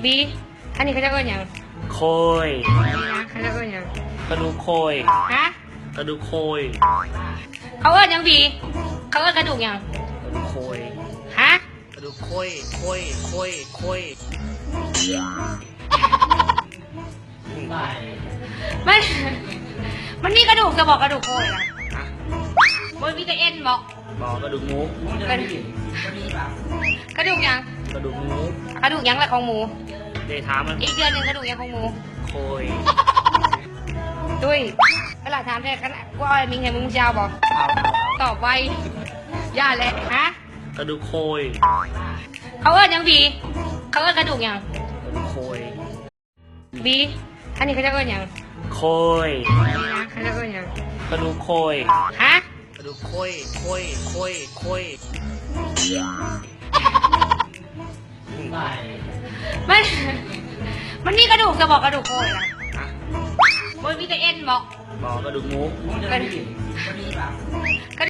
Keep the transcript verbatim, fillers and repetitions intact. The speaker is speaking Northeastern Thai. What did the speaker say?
บี อันนี้เขาจะเอิ้นหยัง โคย นี่นะเขาจะเอิ้นหยัง กระดูกโคย ฮะ กระดูกโคย เขาเอิ้นหยังบี เขาเอิ้นกระดูกหยัง กระดูกโคย ฮะ กระดูกโคย โคย โคย โคย มัน มันมีกระดูกจะบอกกระดูกโคยนะ ฮะ มันมีแต่เอ็นบอก บอกกระดูกหมู กระดูกกระดูกหยัง กระดูกหมู กระดูกหยังแหละของหมู เดถามมัน อีกเดือนหนึ่งกระดูกหยังของหมู โคย ตุ้ยเวลาถามแท้ขนาดกูเอาไอ้มิงให้มึงเช้าบอก เอา ตอบไวอย่าแหละฮะ กระดูกโคย เขาเอิ้นหยังบี เขาเอิ้นกระดูกหยัง กระดูกโคย บี อันนี้เขาจะเอิ้นหยัง โคย นี่นะเขาจะเอิ้นหยัง กระดูกโคย ฮะ กระดูกโคย โคย โคย โคย มัน มันมีกระดูกจะบอกกระดูกโคยนะ ฮะ มันมีแต่เอ็นบอก บอกกระดูกหมู กระดูกกระ